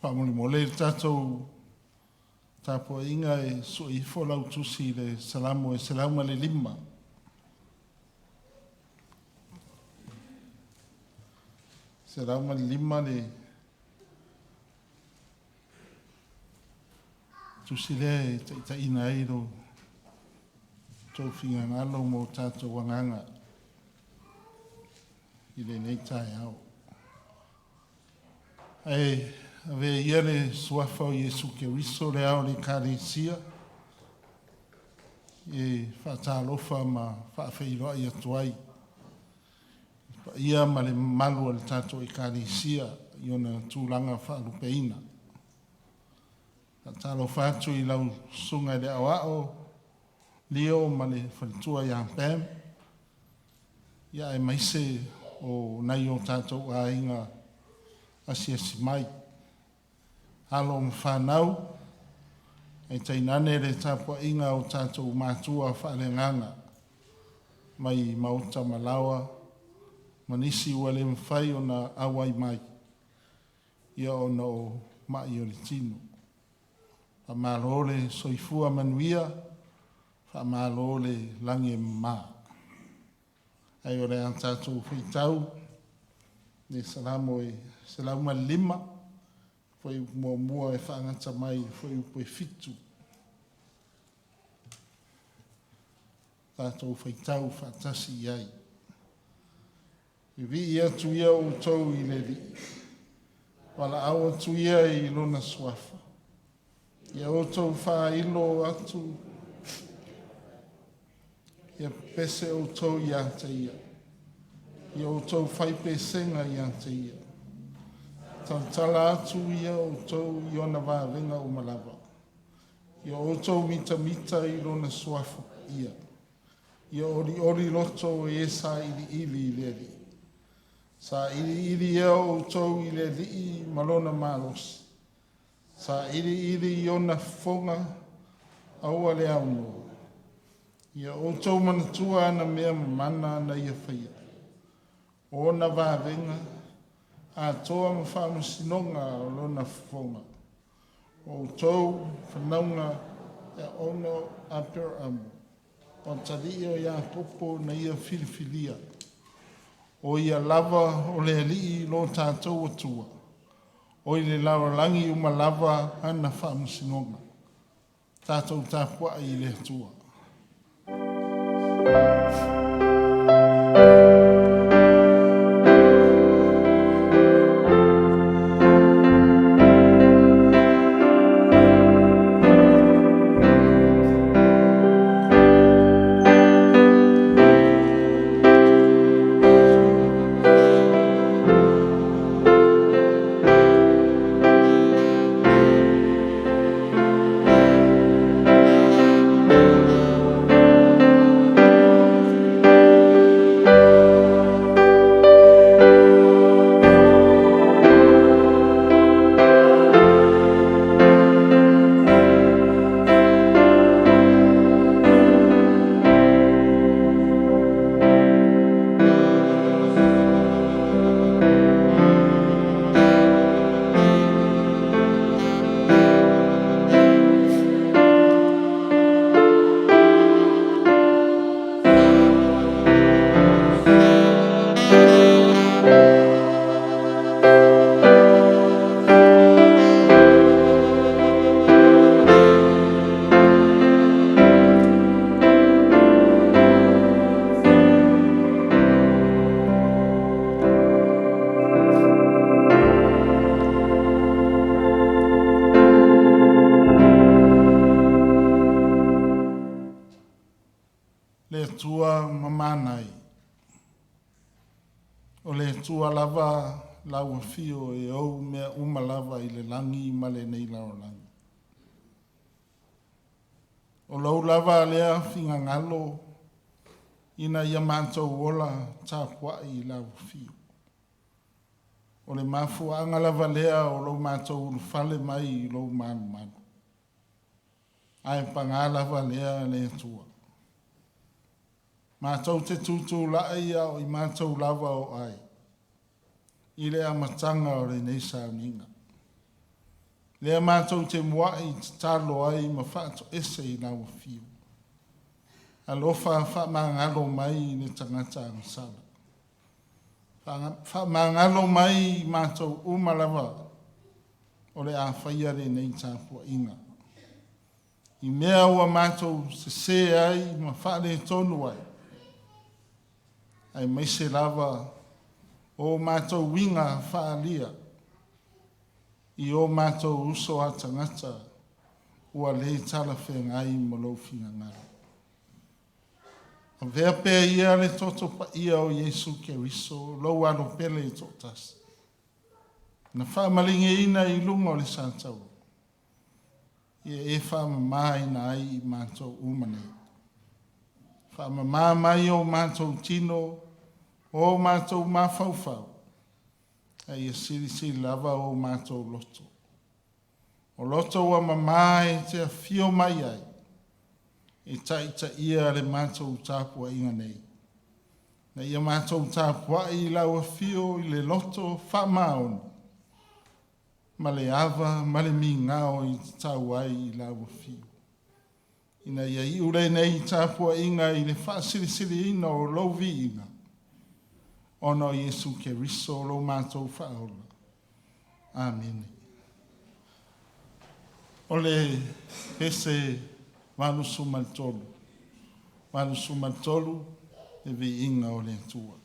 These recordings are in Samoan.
Faamolemole le tatou tapuaiga e sue ifo lau tusi i le Salamo e 105. 105 le tusi lea e taitaiina ai lo outou finagalo ma o tatou agaga i lenei taeao. Ae avea ia le suafa o Iesu Keriso le ao o le Ekalesia e faatalofa ma faafeiloai atu ai i le paia ma le mamalu o le tatou Ekalesia i ona tulaga faalupeina. Faatalofa atu i lau Susuga i le Aoao Leo ma le faletua ia Pam, ia aemaise o nai o tatou aiga asiasi mai, alo ma fanau, ae tainane le tapuaiga a o tatou matua faaleagaga mai maota ma laoa ma nisi ua le mafai ona auai mai ia ona o mai o le tino. Faamalo le soifua manuia, faamalo le lagi e mama. Ae o le a tatou faitau le Salamo e 105, fuaiupu 1 e faagata mai i le fuaiupu e 7. Tatou faitau faatasi i ai. Vivii atu ia outou i le Alii, valaau atu ia i lona suafa. Ia outou faailo atu, ia pepese outou ia te ia. Ia outou faipesega ia te ia. Talatala atu ia outou i ona vavega uma lava. Ia outou mitamita i lona suafa paia. Ia olioli loto o e sailiili i le Alii. Sailiili ia outou i le Alii ma lona malosi. Sailiili i ona fofoga, aua le aunoa. Ia outou manatua ana mea mamana na ia faia, o ona vavega atoa ma faamasinoga o lona fofoga. O outou fanauga e auauna o Aperamo, o atalii o Iakopo na ia filifilia. O ia lava o le Alii lo tatou Atua, o i le lalolagi uma lava ana faamasinoga. Tatou tapuai i le Atua. Le Atua mamana e, o le Atua lava lau afio e ou mea uma lava i le lagi ma lenei lalolagi. O lou lava lea finagalo ina ia matou ola tapuai i lau afio. O le mafuaaga lava lea o lo matou ulufale mai i lou malumalu. Ae paga lava lea le Atua, matou te tutulai a o i matou lava o ai i le amataga o lenei sauniga. Lea matou te mua'i tatalo ai ma faatoese i lau afio. Alofa faamagalo mai le tagata agasala. Faamagalo mai i matou uma lava o le a faia lenei tapuaiga. I mea ua matou sesē ai ma faaletonu ai, aemaise lava o matou uiga faaalia i o matou uso a tagata ua le talafeagai ma lou finagalo. Avea pea ia le toto paia o Iesu Keriso, lou Alo pele e toatasi, na faamalieina i luga o le sataua, ia e faamamaina ai i matou uma nei. Faamama mai o matou tino, o matou mafaufau, a ia silisili lava o matou loto. O loto ua mama e te afio mai ai, e taitaia le matou tapuaiga nei, ina ia matou tapuai i lau afio i le loto faamaoni ma le ava ma le migao e tatau ai i lau afio. Ina ia iu lenei tapuaiga i le faasilisiliina o lou viiga, ona o Iesu Keriso lo matou Faaola. Amene. O le pese 83, 83, le viiga o le Atua.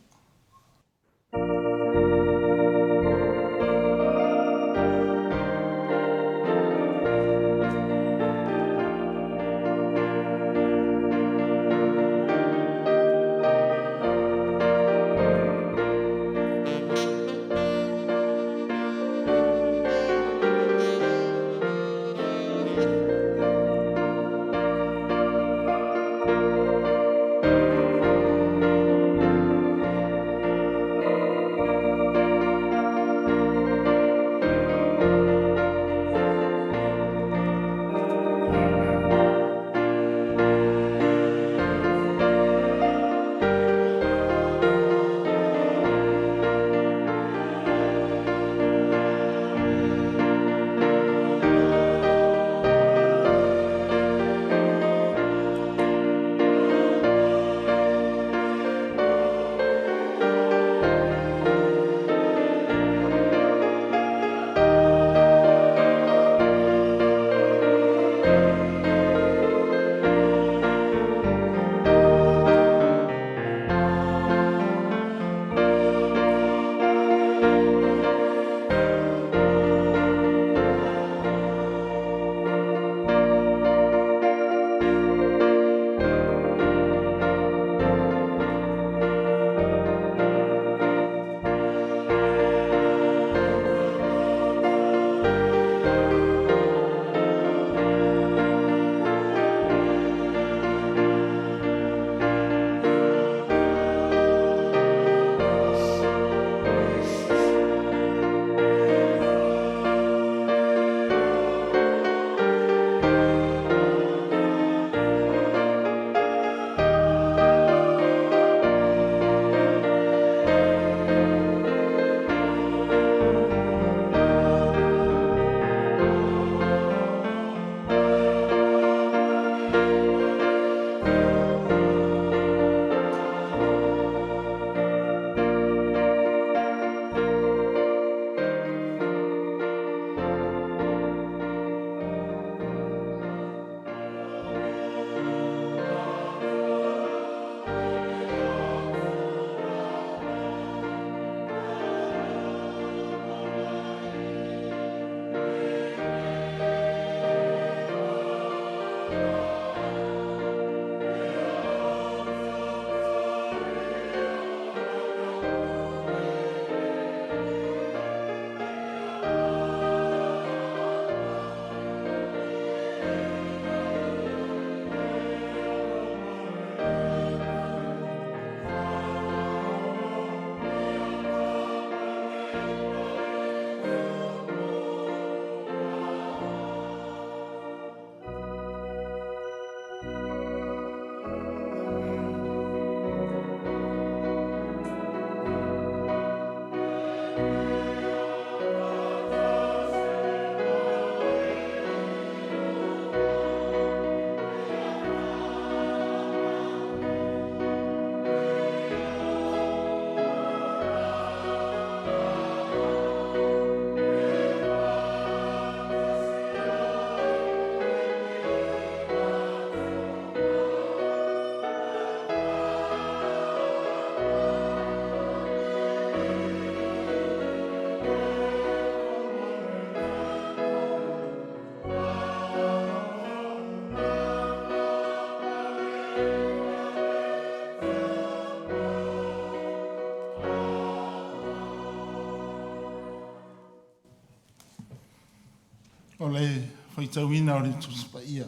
Faitauina o le Tusi Paia.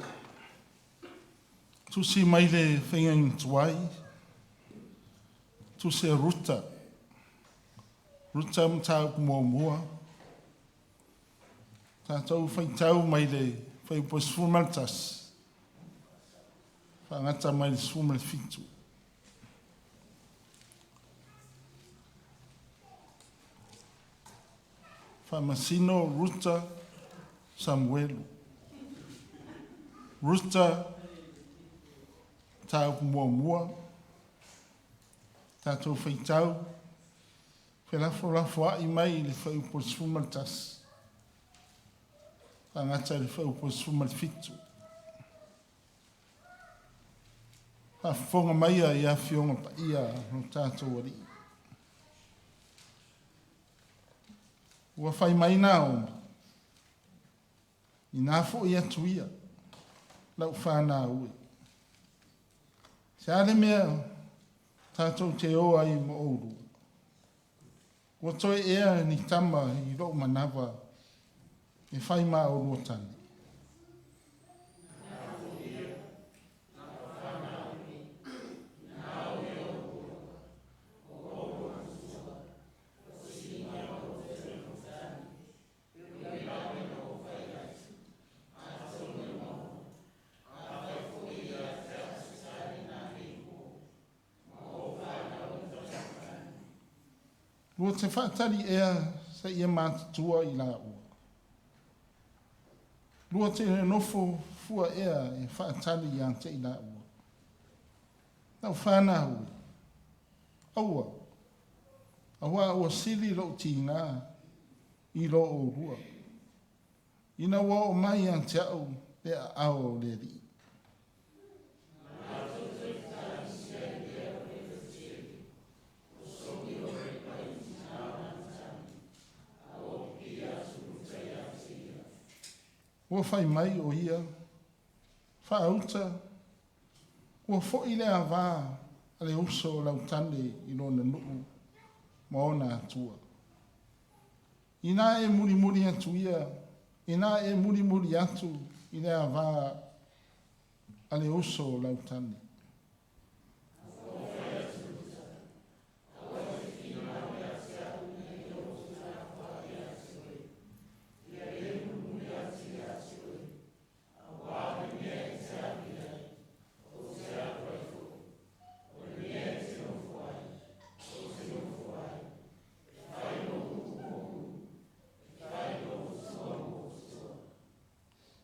Tusi mai le faiga tuai, tusi a Ruta, Ruta mataupu muamua, tatou faitau mai le fuaiupu 11 faagata mai le 17. Faamasino Ruta Samuelu. Ruta mataupu muamua, tatou faitau felafolafoai mai le fuaiupu 11 faagata i le fuaiupu 17. Faafofoga maia i Afioga Paia a lo tatou Alii. Ua fai mai Naomi, ina foi atu ia, lau fanau e. Se a le mea tatou te o ai ma oulua? Ua toe ea ni tama i lou manava e fai ma oulua tane. Lua te faatali ea seia matutua i laua. Lua te nofo fua ea e faatali ia te i laua. Lau fanau e, aua, auā ua sili lou tigā i lo oulua, ina ua oo mai ia te au le aao o le Alii. Ua fai mai o ia, faauta, ua foi le avā a le uso o lau tane i lona nuu ma ona atua. Inā e mulimuli atu ia, inā e mulimuli atu i le avā a le uso o lau tane.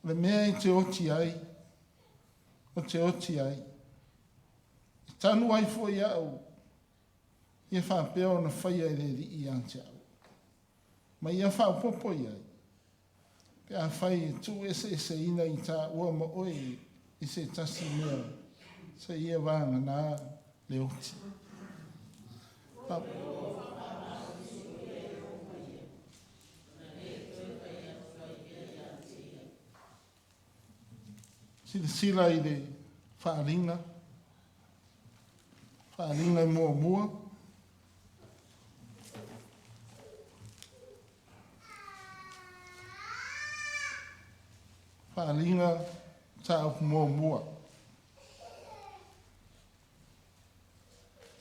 O le mea e te oti ai, ou te oti ai. E tanu ai foi au, ia faapea ona faia e le Alii ia te au. Ma ia faaopoopo i ai, pe afai e tuueseeseina i taua ma oe i se tasi mea, seia vagana le oti. Silasila i le faaaliga, faaaliga muamua. Faaaliga mataupu muamua.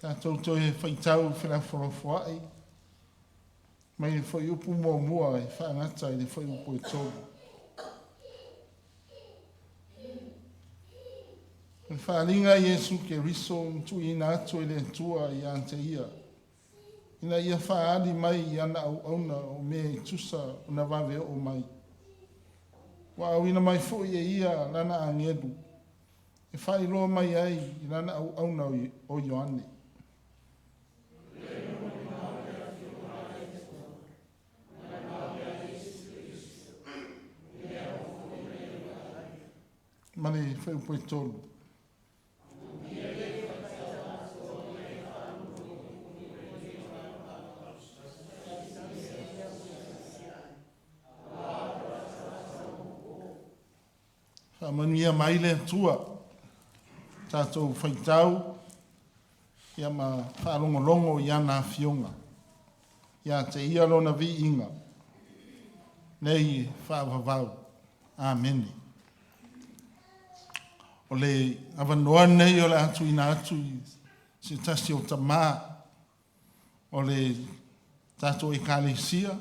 Tatou toe faitau felafolafoai mai le fuaiupu muamua e faagata i le fuaiupu e 3. O le faaaliga a Iesu Keriso na tuuina atu e le Atua ia te ia, ina ia faaali mai i ana auauna o mea e tusa ona vave oo mai. Ua auina mai foi e ia lana agelu e faailoa mai ai i lana auauna o Ioane. Ma le fuaiupu e 3. Faamanuia mai le Atua, tatou faitau ia ma faalogologo i ana afioga. Ia te ia lona viiga, nei faavavau. Amene. O le avanoa lenei o le a tuuina atu i se tasi o tamā o le tatou Ekalesia,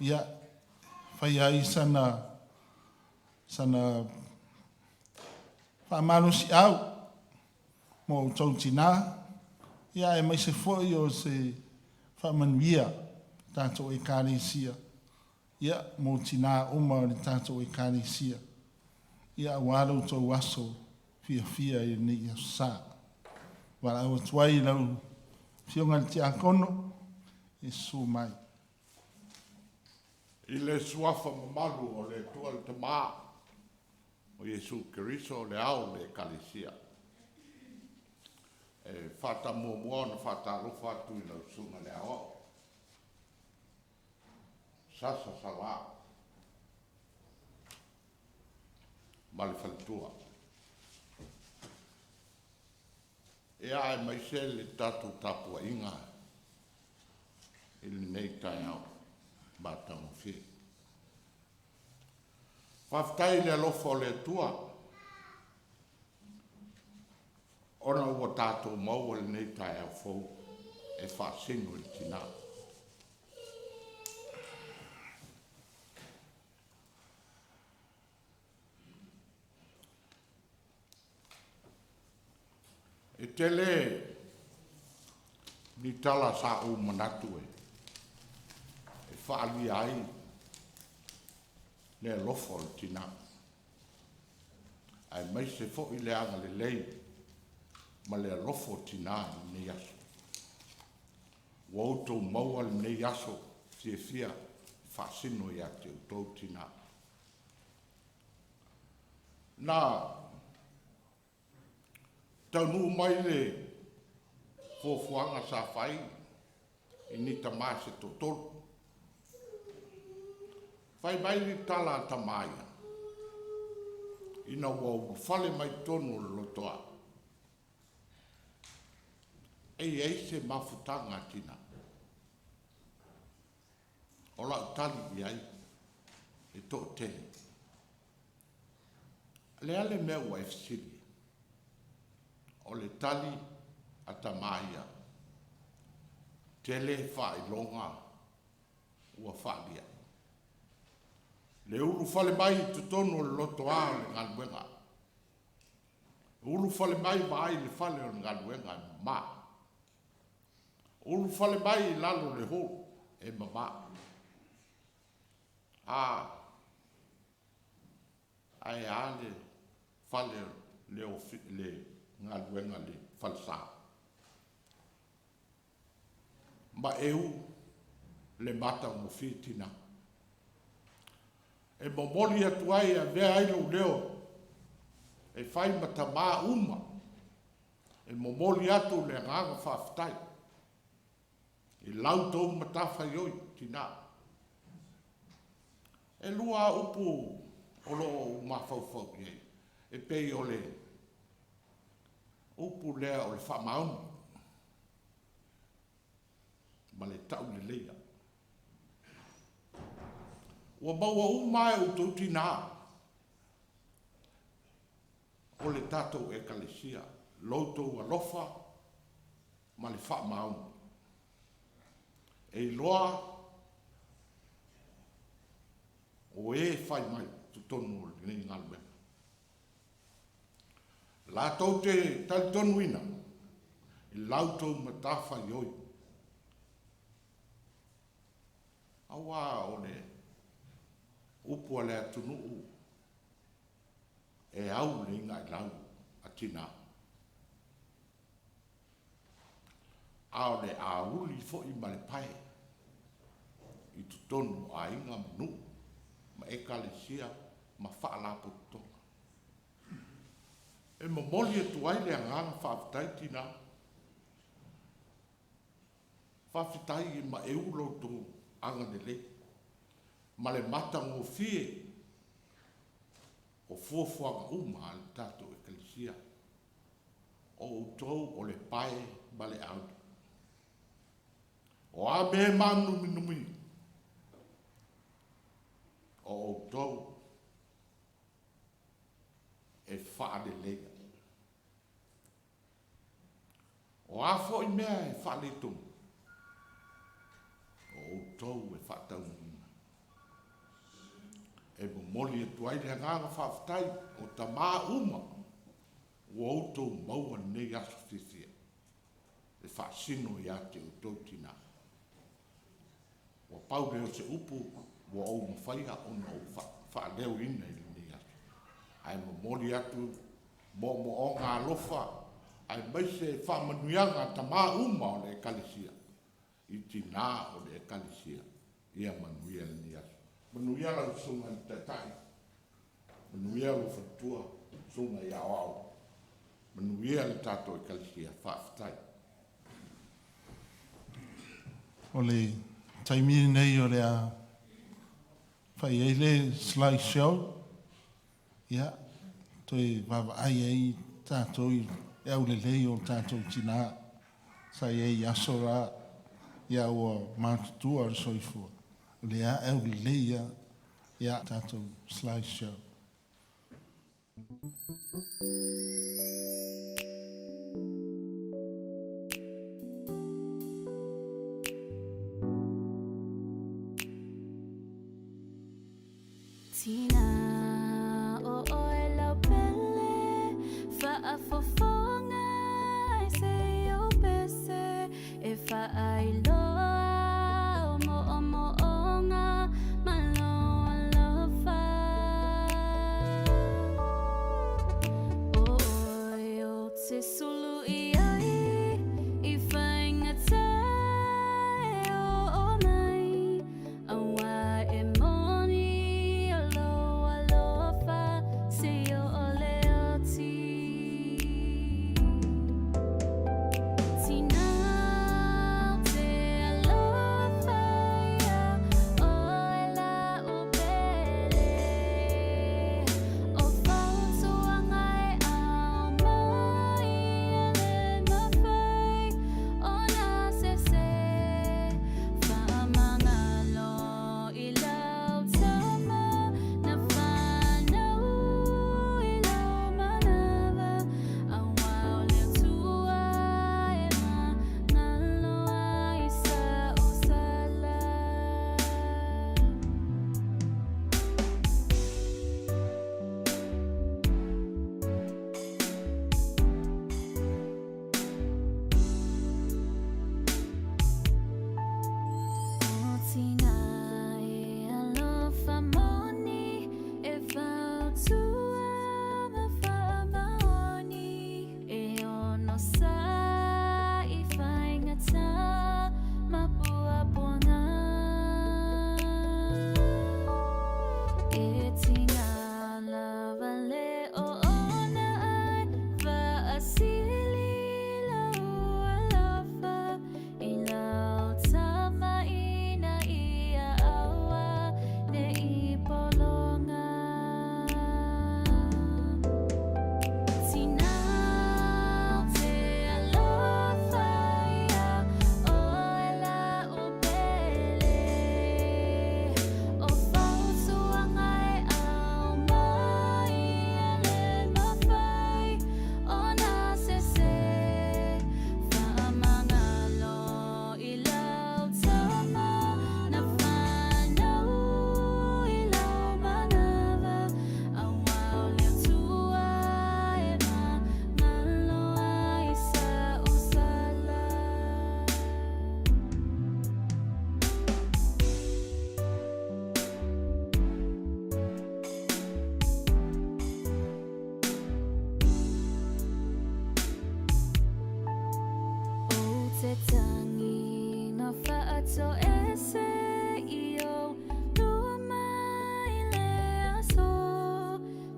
ia, fai ai sana faamalosiau mo outou tinā, ia aemaise foi o se faamanuia a le tatou Ekalesia ia mo tinā uma o le tatou Ekalesia, ia aua lo outou aso fiafia i lenei aso Sa. E valaau atu ai i lau Afioga i le Tiakono e susu mai. I le suafa mamalu o le Atua le Tama, o Iesu Keriso o le Ao o le Ekalesia, e faatamuamua ona faatalofa atu i lau Susuga i le Aoao Sasa Salã ma le faletua, aemaise le tatou tapuaiga i lenei taeao matagofie. Faafetai i le alofa o le Atua ona ua tatou maua lenei taeao fou e faasino i le Tina. E tele ni tala sa ou manatu e faaalia ai le alofa o le tina, aemaise foi le agalelei ma le alofa o tina i lenei aso. Ua outou maua lenei aso fiafia e faasino ia te outou tina. Na taunuu mai le fuafuaga sa fai i ni tama se toatolu. Fai mai le tala a tama ia, ina ua ulufale mai totonu o le Lotoa, e i ai se mafutaga a tina? O lau tali i ai, e toatele. O le a le mea ua e fesili ai? O le tali a tama ia, tele faailoga ua faaalia. Le ulufale mai i totonu o le lotoa o le galuega, ulufale mai vaai i le fale o le galuega e mama, ulufale mai i lalo o le hall e mama. A, ae a le fale o le galuega i le falesa? Maeu le matagofie tina. E momoli atu ai e avea ai lou leo e fai ma tama uma e momoli atu le agaga faafetai i la outou matafaioi tina. E lua lava upu o lo o ou mafaufau i ai, e pei o le upu lea o le faamaoni ma le tauleleia. Ua maua uma lava e outou tina o le tatou Ekalesia lo outou alofa ma le faamaoni. E iloa o e fai mai i totonu o lenei galuega. Latou te talitonuina i la outou matafaioi aua o le upu a le atunuu, e au le igailau a tina, a o le auli foi ma le pae i totonu o aiga ma nuu ma ekalesia ma faalapotopotoga. E momoli atu ai le agaga faafetai tina, faafetai e maeu lo outou agalelei ma le matagofie o fuafuaga uma a le tatou Ekalesia. O outou o le pae ma le auli. O a mea e manuminumiina, o outou. e faaleleia. O a foi mea e faaletonu, o outou e faataunuuina. E momoli atu ai le agaga faafetai o tama uma ua outou maua lenei aso fiafia e faasino ia te outou tina. Ua pau lea o se upu ua ou mafaia ona ou faaleoina i lenei aso, ae momoli atu moomooga alofa aemaise faamanuiaga a tama uma o le Ekalesia i tina o le Ekalesia. Ia manuia lenei aso. Manuia lau Susuga i le Taitai, manuia lou faletua, le Susuga ia Aoao, manuia le tatou Ekalesia. Faafetai. O le taimi lenei o le a fai ai le slide show, ia, toe vaavaai ai tatou i le aulelei o tatou tina sa i ai i aso la, ia ua matutua le soifua, o lea e aulelei lava. Ia, tatou slide show. Tina o oe lau pele faafofoga i se ou pese e faailoa o moomooga ma lou alofa. O oe ou te sulu i ai i faigata e oo mai Auā e moni o lou alofa seia oo le oti. Tina ou te alofa iā oe la'u pele O fautuaga e aumai e le mafai ona sese Faamagalo i lau tama na fanau i lau manava Auā o le Atua e magalo ai sa'u sala. O tina e alofa moni e fautua ma faamaoni E onosai i faigata ma puapuaga E tiga lava le oona ae faasili lou alofa i lau tama ina ia aua ne i pologa. Tina ou te alofa iā oe la'u pele O fautuaga e aumai e le mafai ona sese Faamagalo i lau tama na fanau i lau manava Auā o le Atua e magalo ai sa'u sala. Ou te tangi na faatoese i ou lua mai le aso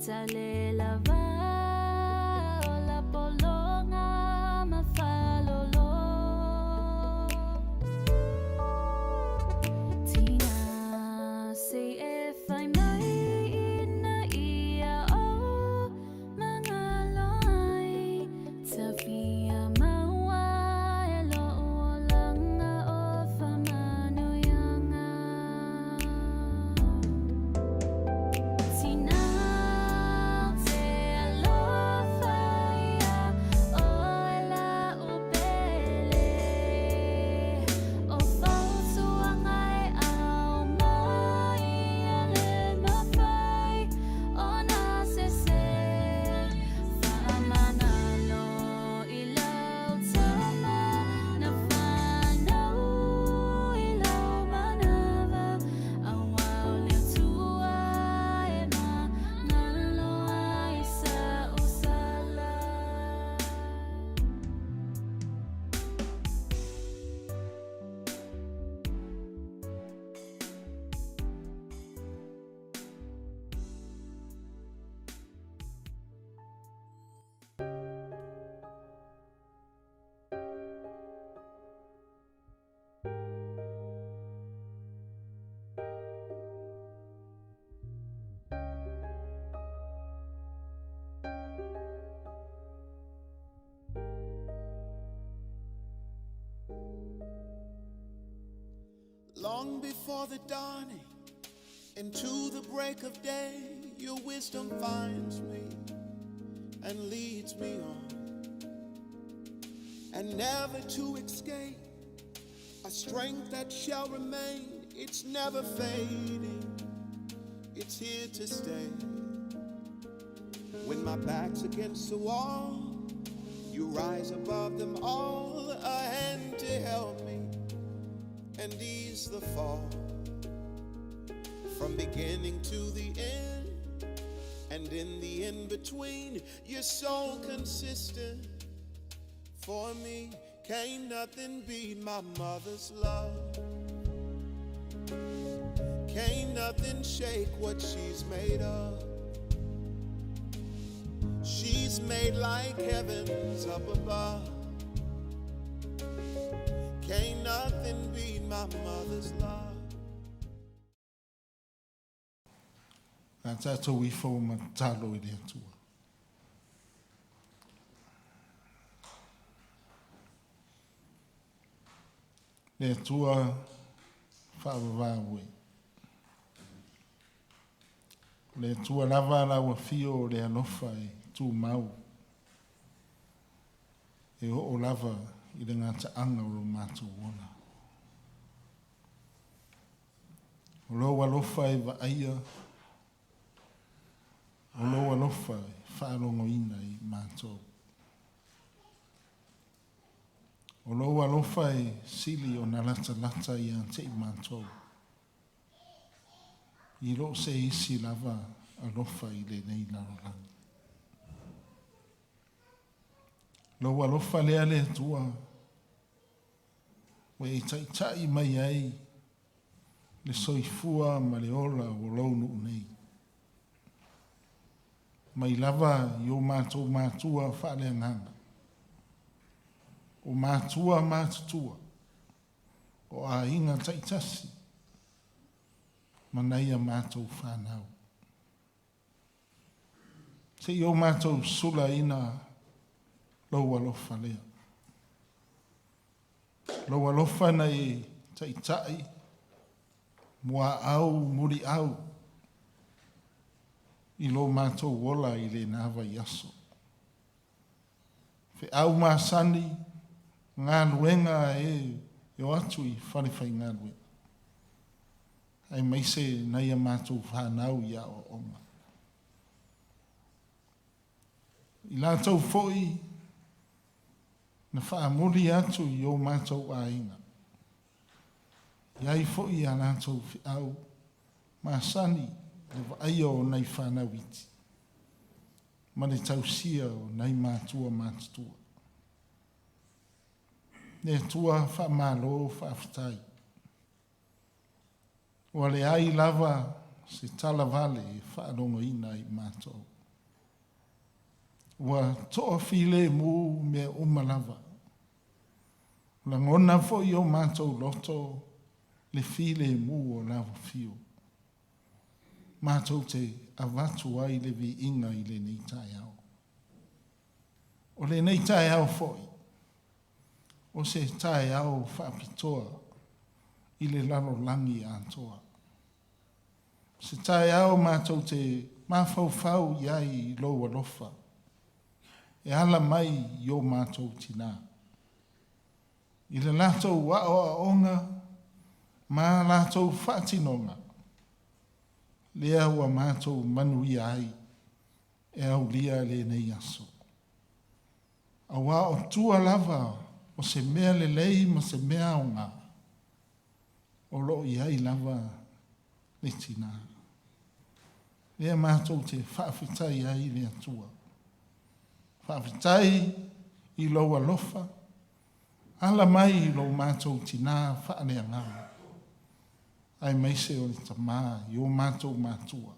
Tale lava o la pologa ma faalolo Tina se i e fai mai ina ia ou magalo ai Tafia maua e lo'u olaga o faamanuiaga. Tina ou te. Long before the dawning and to the break of day, your wisdom finds me and leads me on. And never to escape a strength that shall remain, it's never fading, it's here to stay. When my back's against the wall, you rise above them all, a hand to help me and ease the fall. From beginning to the end, and in the in between, you're so consistent. For me, can't nothing beat my mother's love. Can't nothing shake what she's made of. She's made like heavens up above. Can't nothing beat my mother's love. A tatou ifo ma tatalo i le Atua. Le Atua faavavau e. O le Atua lava lau afio o le alofa e tumau. E oo lava i le gataaga o lo matou ola. O lou alofa e vaaia, o lou alofa e faalogoina i matou. O lou alofa e sili ona latalata ia te i matou. I lo se isi lava alofa i lenei lalolagi. Lou alofa lea le Atua, ua e taitai mai ai le soifua ma le ola o lou nuu nei. Mai lava i o matou matua faaleagaga, o matua matutua, o aiga taitasi, ma nai a matou fanau. Se i o matou sulaina lou alofa lea. Lou alofa na e taitai, muaau, muliau, i lo matou ola i lena vaiaso. Feau masani, galuega e e o atu i fale faigaluega. Aemaise nai a matou fanau i aoaoga. I latou foi na faamuli atu i o matou aiga. I ai foi a latou feau masani le vaaia o nai fanau iti ma le tausia o nai matua matutua. Le Atua faamalo faafetai. Ua leai lava se tala vale e faalogoina i matou. Ua toafilemu mea uma lava. Lagona foi o matou loto le filemu o lau afio. Matou te avatu ai le viiga i lenei taeao. O lenei taeao foi, o se taeao faapitoa i le lalolagi atoa. Se taeao matou te mafaufau i ai i lou alofa, e ala mai i o matou tinā. I le latou aoaoga ma latou faatinoga, lea ua matou manuia ai e aulia lenei aso. Auā o tua lava o se mea lelei ma se mea aoga, o lo o i ai lava le tinā. Lea matou te faafetai ai i le Atua. Faafetai i lou alofa, ala mai i lo matou tinā faaleagaga, aemaise o le tamā i o matou matua.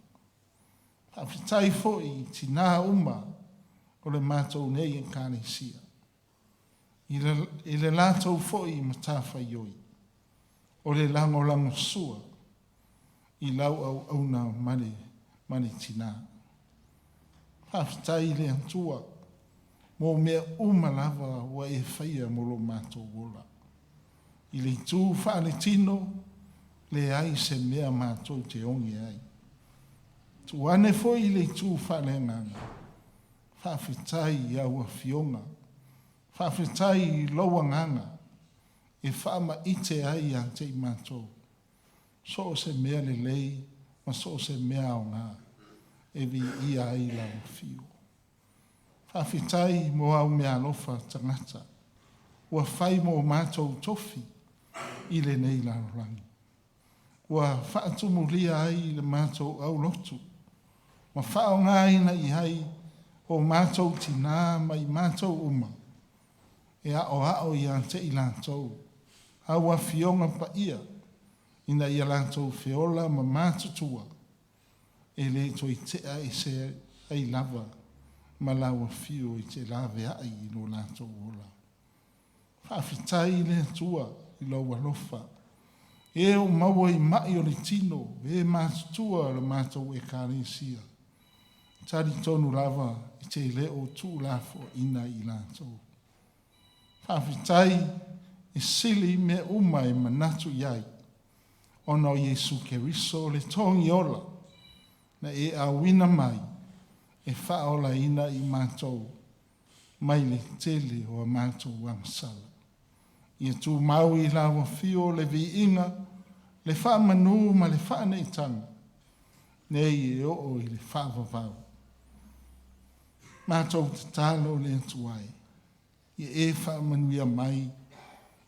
Faafetai foi i tinā uma o le matou nei Ekalesia, i le latou foi matafaioi, o le lagolagosua i lau auauna ma le tinā. Faafetai i le Atua mo mea uma lava ua e faia mo lo matou ola. I le itu faaletino, Leai se mea matou te oge ai. Tuu ane foi i le itu faaleagaga, faafetai i au Afioga, faafetai i lou Agaga e faamaite ai ia te i matou so o se mea lelei ma so o se mea aoga e viia ai lau Afio. Faafetai mo au meaalofa tagata ua fai mo matou tofi i lenei lalolagi. Ua faatumulia ai le matou aulotu ma faaaogaina i ai o matou tinā ma i matou uma e aoao ia te i latou au Afioga Paia ina ia latou feola ma matutua e le toe tea ese ai lava ma lau Afio i te laveai i lo latou ola. Faafetai i le Atua i lou alofa, e o maua i ma'i o le tino, e matutua o le matou Ekalesia, talitonu lava i te le o tuulafoaina i latou. Faafetai e sili i mea uma e manatu i ai, ona o Iesu Keriso le Togi Ola na e auina mai e faaolaina i matou mai le tele o a matou agasala. Ia tumau i lau Afio le viiga, le faamanu ma le faaneetaga, nei e oo i le faavavau. Matou tatalo le Atua e, ia e faamanuia mai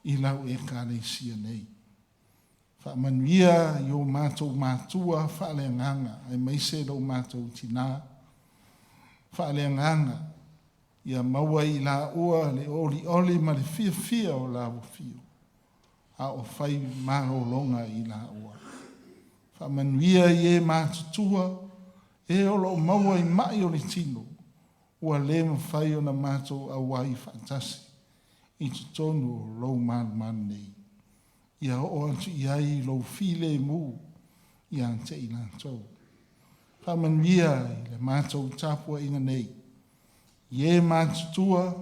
i lau Ekalesia nei. Faamanuia i o matou matua faaleagaga aemaise lo matou tinā faaleagaga, ia maua i laua le olioli ma le fiafia o lau afio, a o fai malologa i laua. Faamanuia i e matutua, e o lo o maua i mai o le tino, ua le mafai ona matou auai faatasi i totonu o lou malumalu nei. Ia oo atu i ai lou filemu ia te i latou. Faamanuia i le matou tapuaiga nei, i e matutua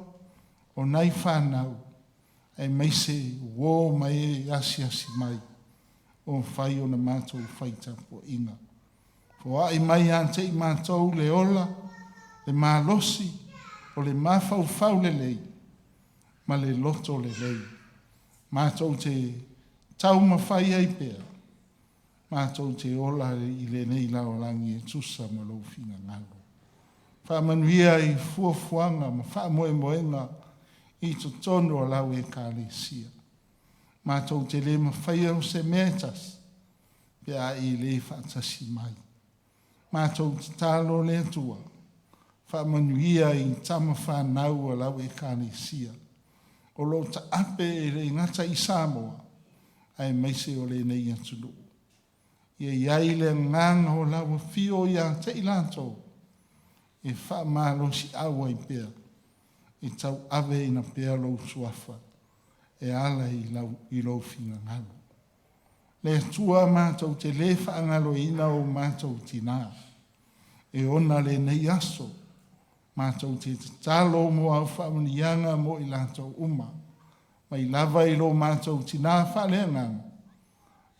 o nai fanau, aemaise uō ma e asiasi mai o mafai ona matou fai tapuaiga. Foai mai ia te i matou le ola, le malosi, o le mafaufau lelei ma le loto lelei. Matou te taumafai ai pea, matou te ola i lenei lalolagi e tusa ma lou finagalo. Faamanuia i fuafuaga ma faamoemoega i totonu o lau Ekalesia. Matou te le mafaia o se mea e tasi pe a e le faatasi mai. Matou tatalo le Atua, faamanuia i tama fanau a lau Ekalesia o lo o taape e le gata i Samoa aemaise o lenei atunuu. Ia i ai le agaga o lau afio ia te i latou e faamalosiau ai pea, e tauaveina pea lou suafa e ala i, lau, i lou finagalo. Le Atua matou te lē faagaloina o matou tinā, e ona lenei aso, matou te tatalo mo au faamanuiaga mo i latou uma, mai lava i lo matou tinā faaleagaga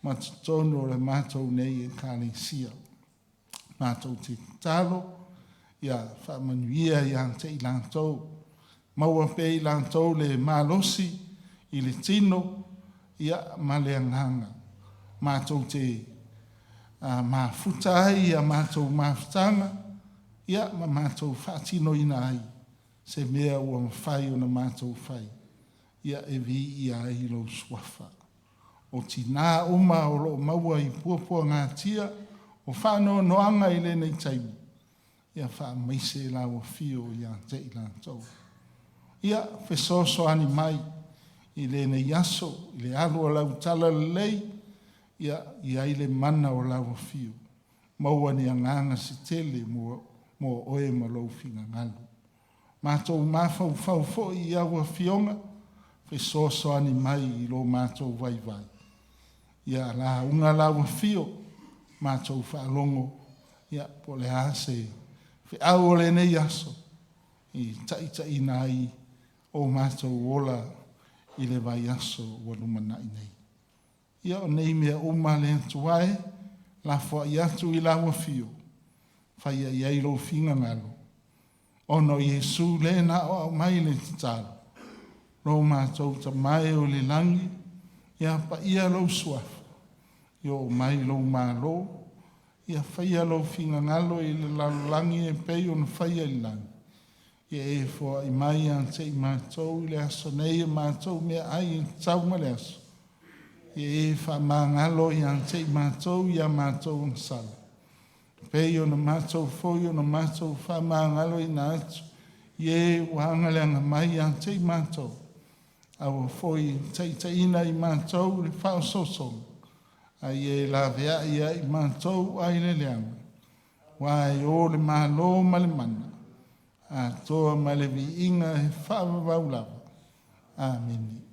ma totonu o le matou nei Ekalesia. Matou te tatalo ia faamanuia ia te i latou, maua pea i latou le malosi i le tino ia ma le agaga. Matou te mafuta ai ia matou mafutaga ia ma matou faatinoina ai se mea ua mafai ona matou fai ia e viia ai lou suafa. O tinā uma o lo o maua i puapuagatia o faanoanoaga i lenei taimi, ia faamaise lau afio ia te i latou. Ia fesoasoani mai i lenei aso i le alu o lau talalelei, ia i ai le mana o lau afio. Maua ni agaga se tele mo, mo oe ma lou finagalo. Matou mafaufau foi i au afioga, fesoasoani mai i lo matou vaivai. Ia lauga lau afio, matou faalogo, ia po o le a se feau o lenei aso i taitaiina ai o matou ola i le vaiaso ua lumanai nei. Ia o nei mea uma le Atua e, lafoai atu i lau afio, faia i ai lou finagalo, ona o Iesu lē na aoao mai le tatalo, lo matou Tama e o i le lagi, ia paia lou Suafa, ia oo mai lou Malo, ia faia lou finagalo i le lalolagi e pei ona faia i le lagi. Ia e foai mai ia te i matou i le aso nei a matou meaai e tatau ma le aso, ia e faamagalo ia te i matou i a matou agasala, e pei ona matou foi ona matou faamagaloina atu i e ua agaleaga mai ia te i matou. Aua foi ne i taitaiina i matou i le faaosoosoga, a ia e laveai ia i matou ai le leaga, aua e o le Malo ma le mana, atoa ma le viiga e faavavau lava. Amene.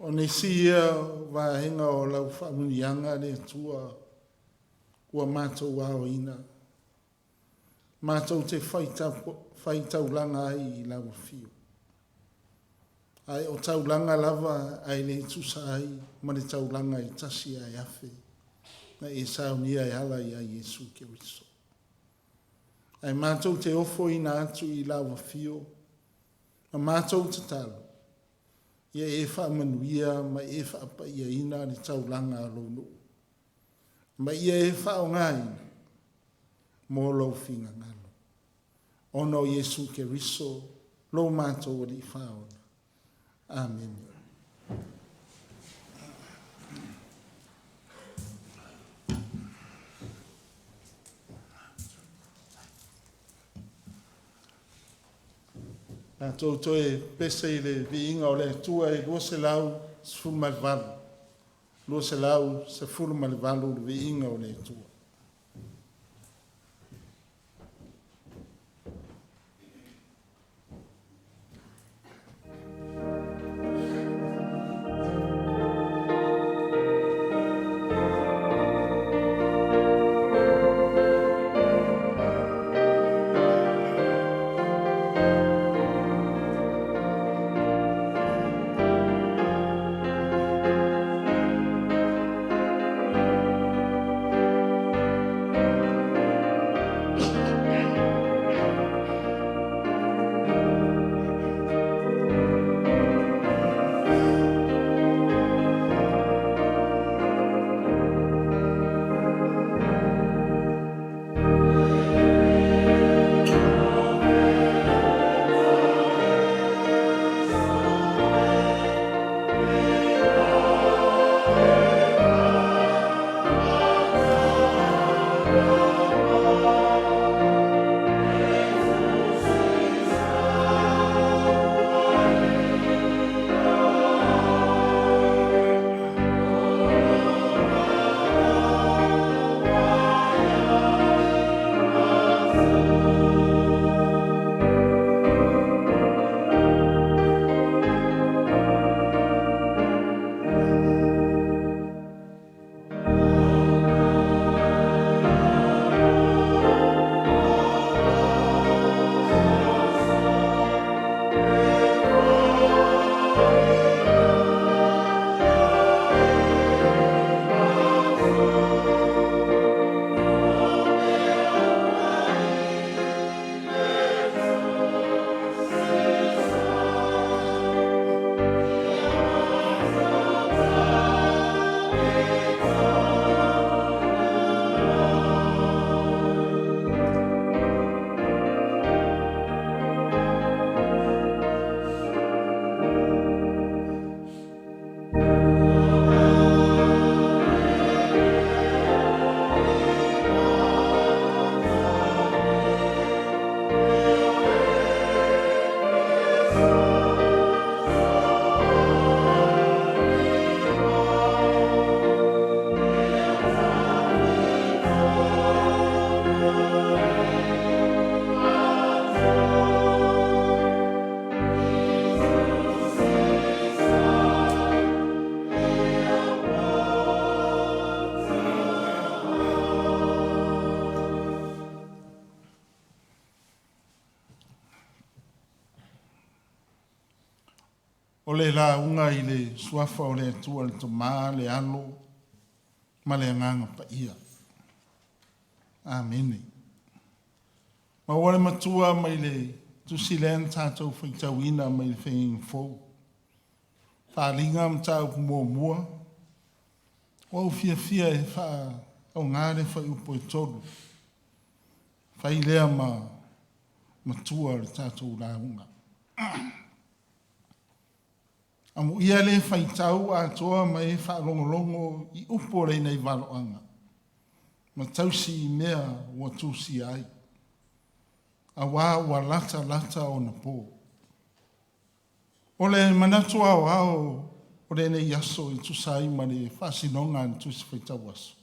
O nisi ia o vaega o lau faamanuiaga le Atua ua matou aoina, matou te faitaulaga ai i lau afio. Ae o taulaga lava ae le tusa ai ma le taulaga e tasi ae afe na e saunia e ala ia Iesu Keriso. Ae matou te ofoina atu i lau afio ma matou tatalo, ia e faamanuia ma e faapaiaina le taulaga a lou nuu, ma ia e faaaogaina mo lou finagalo. Ona o Iesu Keriso, lo matou Alii Faaola. Amene. Tatou toe pese i le viiga o le Atua e 218, 218 le viiga o le Atua. O le lauga i le Suafa o le Atua le Tama, le Alo ma le Agaga Paia. Amene. Maua le matua mai le tusi lea na tatou faitauina mai le Feagaiga Fou. Faaaliga mataupu muamua, ua ou fiafia e faaaoga le fuaiupu e 3, fai lea ma matua o le tatou lauga. Amuia le faitau atoa ma e faalogologo i upu o lenei valoaga, ma tausi i mea ua tusia ai, auā ua latalata ona po. O le manatu aoao o lenei aso e tusa ai ma le faasinoga a le Tusi Faitau Aso,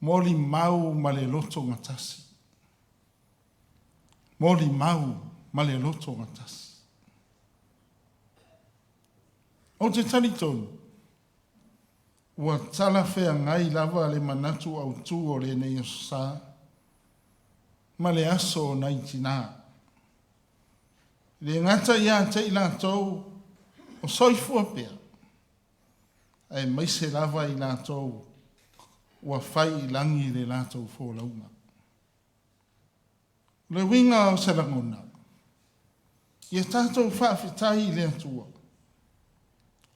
molimau ma le lotogatasi. Molimau ma le lotogatasi. Ou te talitonu, ua talafeagai lava le manatu autu o lenei Aso Sa ma le aso o nai tinā. E le gata ia te i latou o soifua pea, aemaise lava i latou ua fai i lagi le latou folauga. O le uiga o se lagona, ia tatou faafetai i le Atua,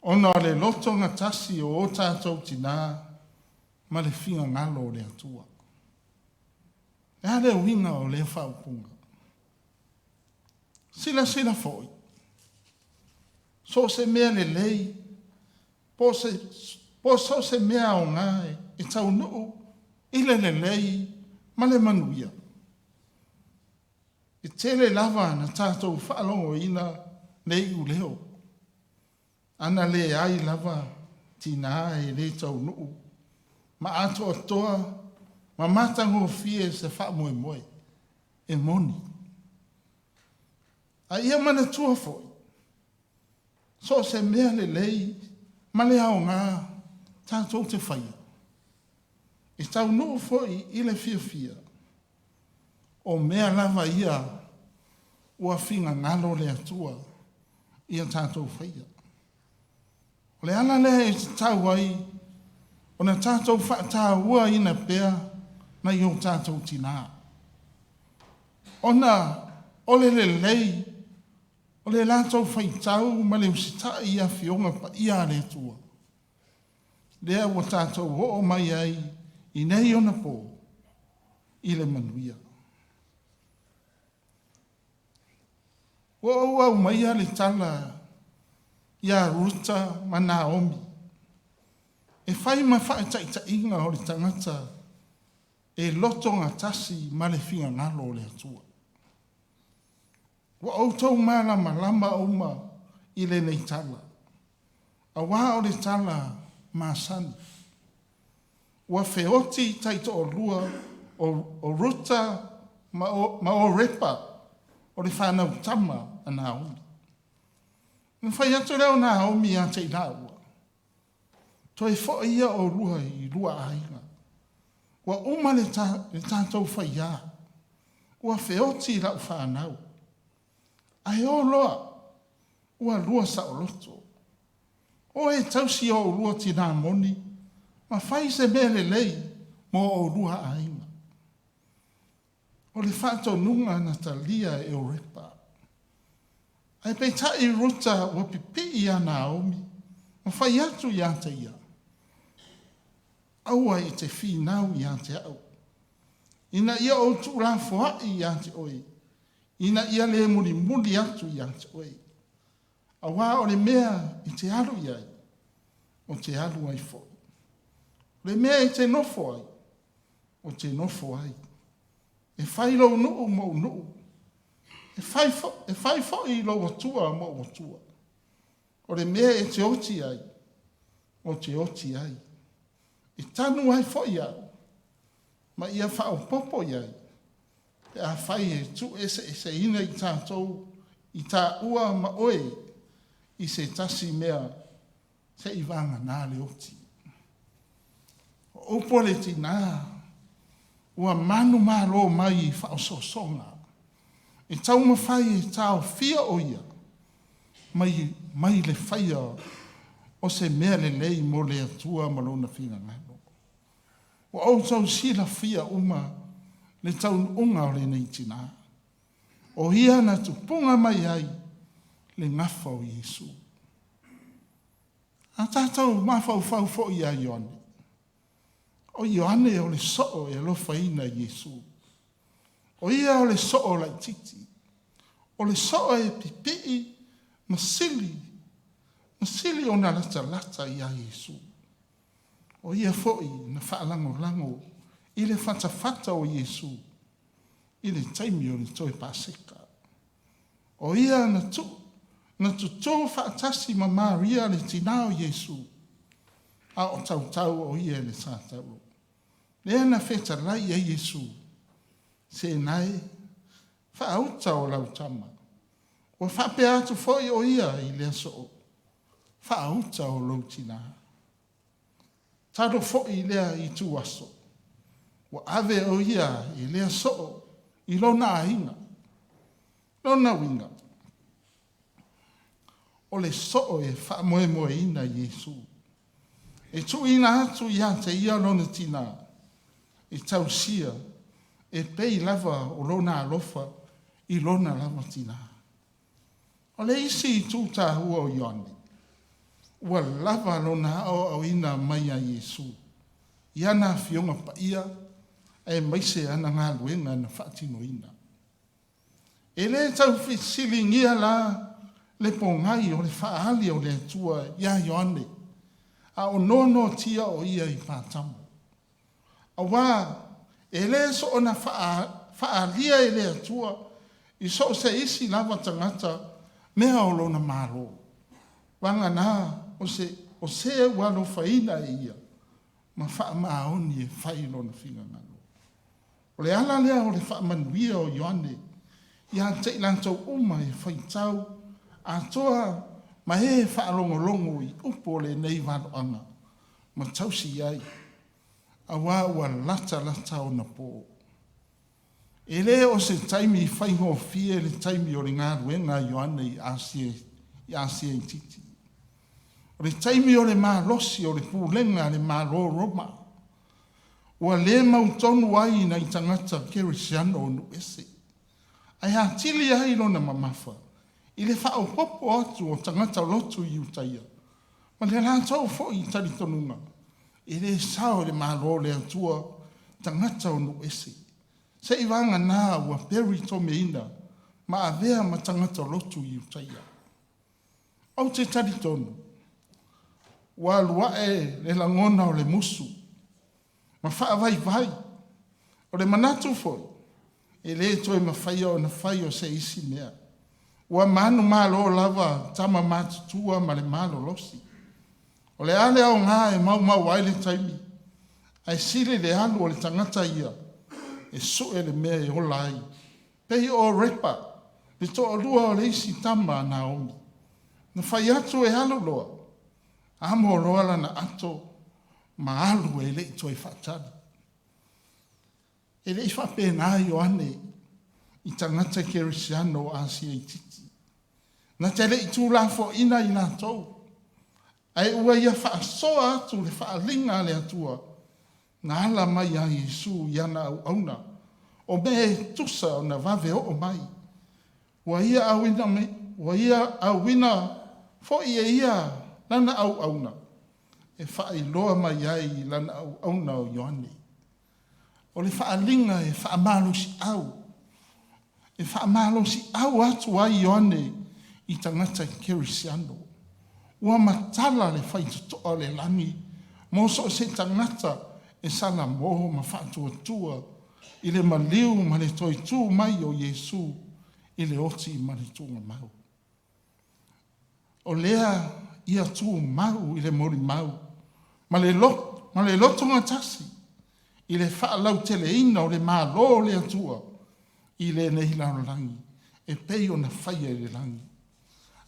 ona o le lotogatasi o o tatou tinā ma le finagalo o le Atua. E a le uiga o lea faaupuga? Silasila foi, so o se mea lelei, po o so o se mea aoga e taunuu i le lelei ma le manuia. E tele lava na tatou faalogoina le iuleo. Ana leai lava tinā e le taunuu ma atoatoa ma matagofie se faamoemoe e moni. A ia manatua foi, so o se mea lelei ma le aoga tatou te faia, e taunuu foi i le fiafia, o mea lava ia ua finagalo le Atua ia tatou faia. O le ala lea e tatau ai ona tatou faatauaina pea nai o tatou tinā, ona o le lelei o le latou faitau ma le usitai i Afioga Paia a le Atua, lea ua tatou oo mai ai i nei ona po i le manuia. Ua ou aumaia le tala ia Ruta ma Naomi e fai ma faataitaiga o le tagata e lotogatasi ma le finagalo o le Atua. Ua outou malamalama uma i lenei tala, auā o le tala masani. Ua feoti taitoalua o Ruta ma Orepa o le fanau tama a Naomi. Ona fai atu lea o Naomi ia te i laua, Toe foi ia oulua i lua aiga. Ua uma le tatou faiā. Ua feoti lau fanau. Ae o loa, ua lua saoloto. O e tausi o oulua tinā moni ma fai se mea lelei mo oulua aiga. O le faatonuga na talia e Orepa. Ae peitai Ruta ua pipii iā Naomi ma fai atu ia te ia, Aua e te finau ia te au, ina ia ou tuulafoai ia te oe, ina ia le mulimuli atu ia te oe. Auā o le mea e te alu i ai, ou te alu ai foi. O le mea e te nofo ai, ou te nofo ai. E fai lou nuu mou nuu, e fai, e fai foi lou Atua mou Atua. O le mea e te oti ai, ou te oti ai. E tanu ai foi au, ma ia faaopoopo i ai, pe afai e tuueseeseina i tatou i taua ma oe i se tasi mea seivagana le oti. O upu a le tinā, ua manumalo mai i faaosoosoga, e taumafai e taofia o ia mai, mai le faia o se mea lelei mo le Atua ma Lona finagalo. Ua outou silafia uma le taunuuga o lenei tinā. O ia na tupuga mai ai le gafa o Iesu. A tatou mafaufau foi ia Ioane, o Ioane o le soo e alofaina i Iesu. O ia o le soo laitiiti, o le soo e pipii ma sili, ma sili ona latalata iā Iesu. O ia foi na faalagolago i le fatafata o Iesu i le taimi o le toe Paseka. O ia na tuu, na tutū faatasi ma Maria le tinā o Iesu, a o tautau o ia i le satauro. Lea na fetalai i ai Iesu, Sena e, faauta o lau tama. Ua faapea atu foi o ia i lea soo, Faauta o lou tinā. Talu foi lea ituaso, ua ave o ia i lea soo i lona aiga. Lona uiga, o le soo e faamoemoeina Iesu. E tuuina atu ia te ia lona tinā, e tausia e pei lava o lona alofa i lona lava tinā. O le isi itu taua o Ioane, ua lava lona aoaoina mai iā Iesu i ana Afioga Paia aemaise ana galuega na faatinoina. E le tau fesiligia la le pogai o le faaali o le Atua iā Ioane, a o noanoatia o ia i Patamo. Auā e le soona faaalia e le Atua I so o se isi lava tagata mea o lona Malo, vagana o se o se ua alofaina e ia ma faamaoni e fai lona finagalo. O le ala lea o le faamanuia o Ioane ia te i latou uma e faitau atoa ma e faalogologo i upu o lenei valoaga ma tausi i ai, auā ua latalata ona po. E le o se taimi faigofie le taimi o le galuega a Ioane i Asia i Asia Itiiti. O le taimi o le malosi o le pulega a le Malo o Roma, ua le mautonu ai nai tagata kerisiano o nuu ese, ae atili ai lona mamafa i le faaopoopo atu o tagata lotu Iutaia ma le latou foi talitonuga e le sao i le Malo o le Atua tagata o nuu ese, seiavagana ua peritomeina ma avea ma tagata lotu Iutaia. Ou te talitonu ua alu ae le lagona o le musu ma faavaivai. O le manatu foi, e le toe mafaia ona fai o se isi mea. Ua manumalo lava tama matutua ma le malolosi. O le a le aoga e maumau ai le taimi, ae sili le alu o le tagata ia e sue le mea e ola ai, pei o Repa, le toalua o le isi tama a Naomi. Na fai atu e alu loa, amo loa lana ato ma alu e le i toe faatali. E le i faapena Ioane i tagata kerisiano o Asia Itiiti. Na te le i tuulafoaina i latou, ae ua ia faasoa atu le faaaliga a le Atua na ala mai ia Iesu i ana auauna, o mea e tusa ona vave oo mai. Ua ia auina mai, ua ia auina foi e ia lana auauna e faailoa mai ai i lana auauna o Ioane. O le faaaliga e faamalosiau, e faamalosiau atu ai Ioane i tagata kerisiano. Ua matala le faitotoa o le lagi mo so o se tagata e salamo ma faatuatua i le maliu ma le toe tu mai o Iesu i le oti ma le tuugamau. O lea ia tumau i le molimau ma le loto, ma le lotogatasi i le faalauteleina o le Malo o le Atua i lenei lalolagi e pei ona faia i le lagi,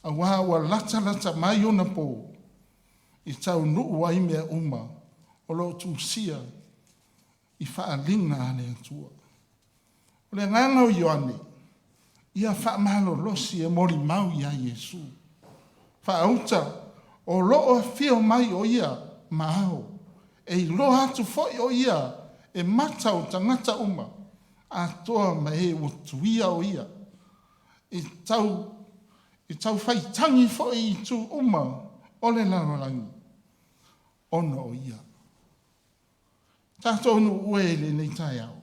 auā ua latalata mai ona po e taunuu ai mea uma o lo o tusia i faaaliga a le Atua. O le agaga o Ioane, ia faamalolosi e molimau ia Iesu, faauta o lo o afio mai o Ia ma ao, e iloa atu foi o Ia e mata o tagata uma, atoa ma e ua tuia o Ia, e tau e taufaitagi foi i itu uma o le lalolagi ona o Ia. Tatou nuu e i lenei taeao,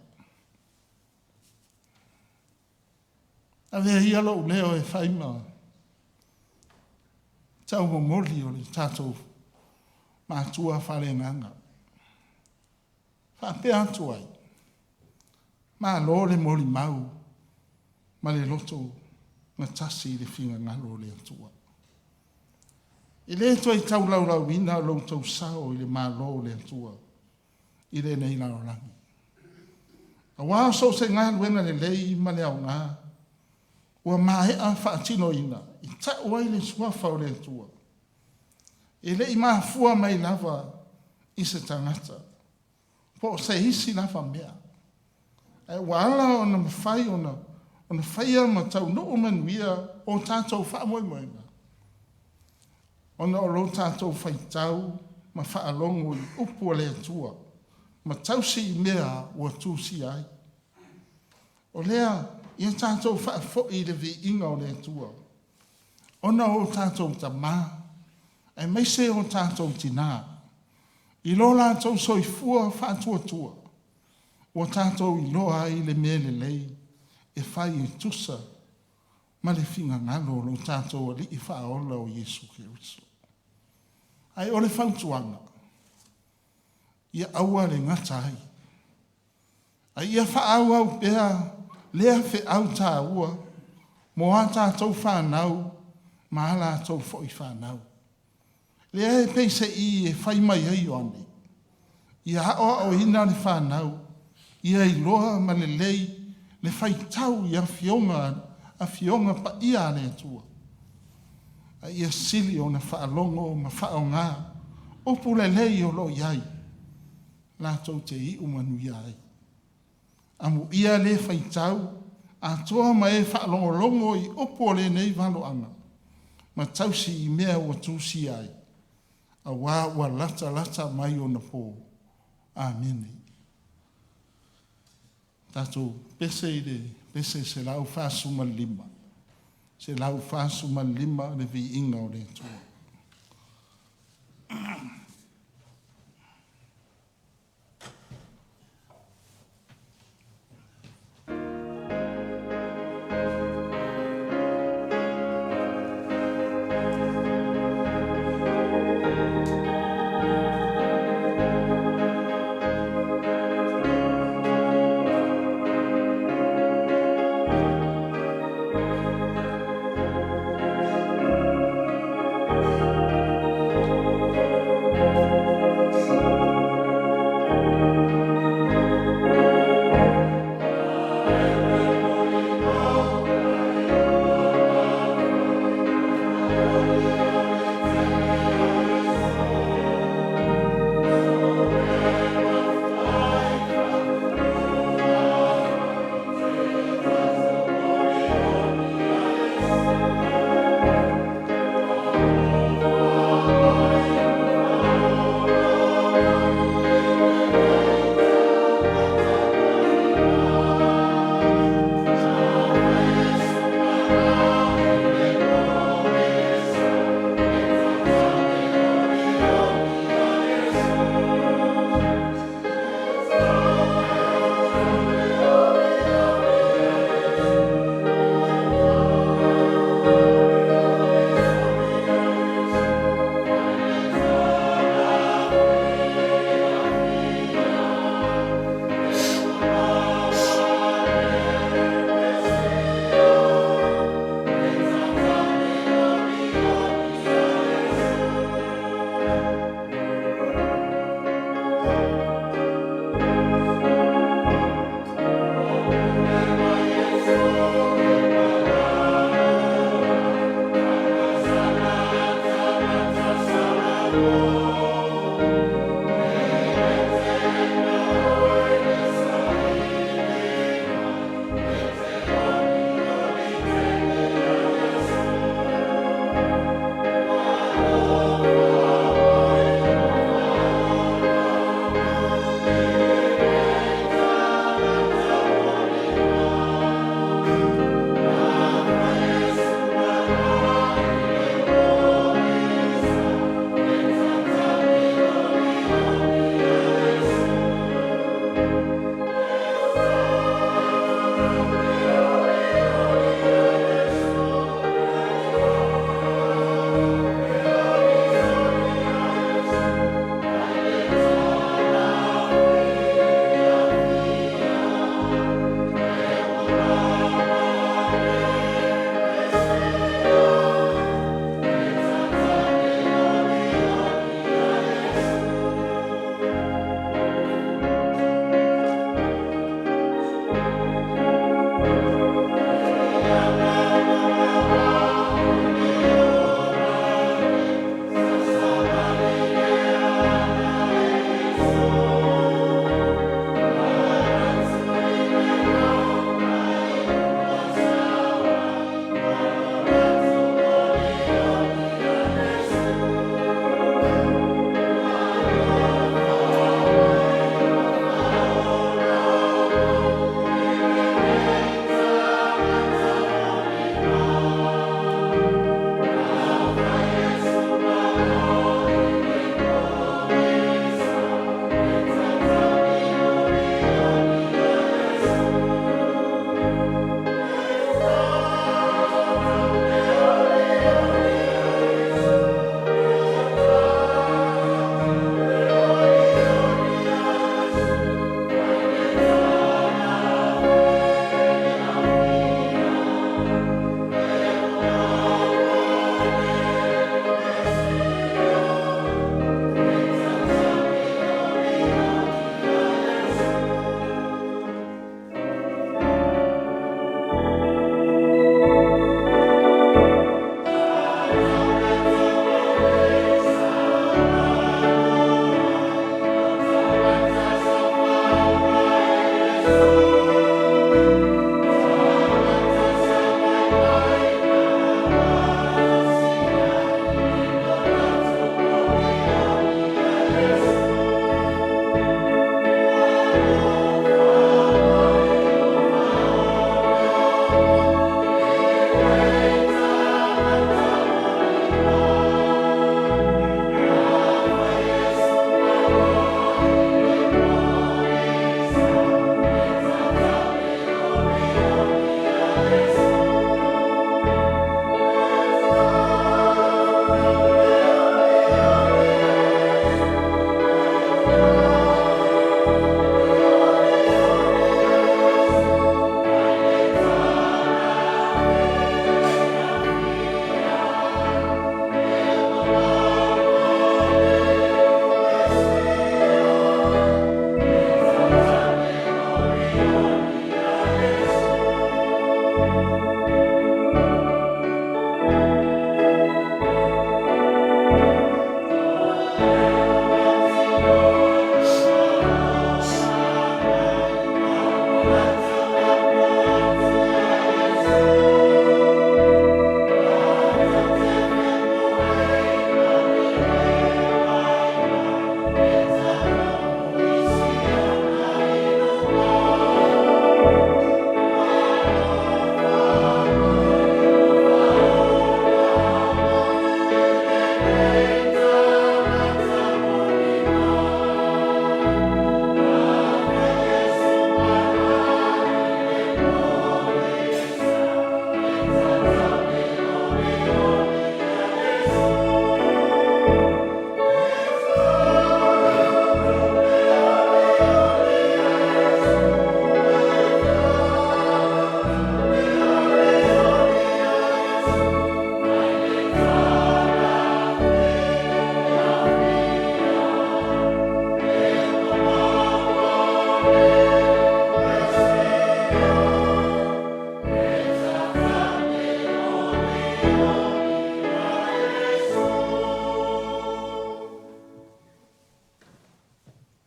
avea ia lou leo e fai ma taumomoli o le tatou matua faaleagaga. Faapea atu ai, malo le molimau ma le loto gatasi i le finagalo o le Atua. E le toe taulaulauina lo outou sao i le Malo o le Atua i lenei lalolagi. Aua so o se galuega lelei ma le aoga ua maea faatinoina e tau ai le suafa o le Atua, e le i mafua mai lava i se tagata po o se isi lava mea, ae ua ala ona mafai ona ona faia ma taunuu manuia o tatou faamoemoega, ona o lo tatou faitau ma faalogo i upu a le Atua ma tausi i mea ua tusia ai. O lea, ia tatou faafoi le viiga o le Atua, ona o tatou tamā, aemaise o tatou tinā, i lo latou soifua faatuatua, ua tatou iloa ai le mea lelei e fai e tusa ma le finagalo o lo tatou Alii Faaola o Iesu Keriso. Ae o le fautuaga, ia aua le gata ai, a ia faaauau pea lea feau taua. Mo a tatou fanau ma a latou foi fanau. Lea e peiseai e fai mai ai Ioane, ia aoaoina le fanau ia iloa ma lelei le faitau i Afioga Paia a le Atua, a ia sili ona faalogo ma faaaoga upu lelei o lo o i ai latou te iu manuia ai. Amuia le faitau atoa ma e faalogologo i upu o lenei valoaga ma tausi i mea ua tusia ai, aua ua latalata mai ona po. Amene. Tatou pese i le pese 145, 145 le viiga o le Atua.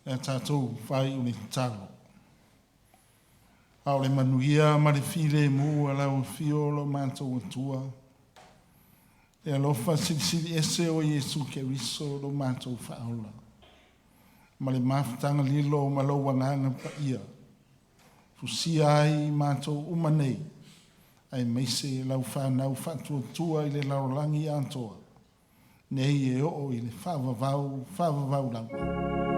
E a tatou faaiu le tatalo. A o le manuia ma le filemu a lau Afio o lo matou Atua, le alofa silisili ese o Iesu Keriso lo matou Faaola, ma le mafutaga lilo ma lou Agaga Paia, fusia ai i matou uma nei, aemaise lau fanau faatuatua i le lalolagi atoa, nei e oo i le faavavau faavavau lava.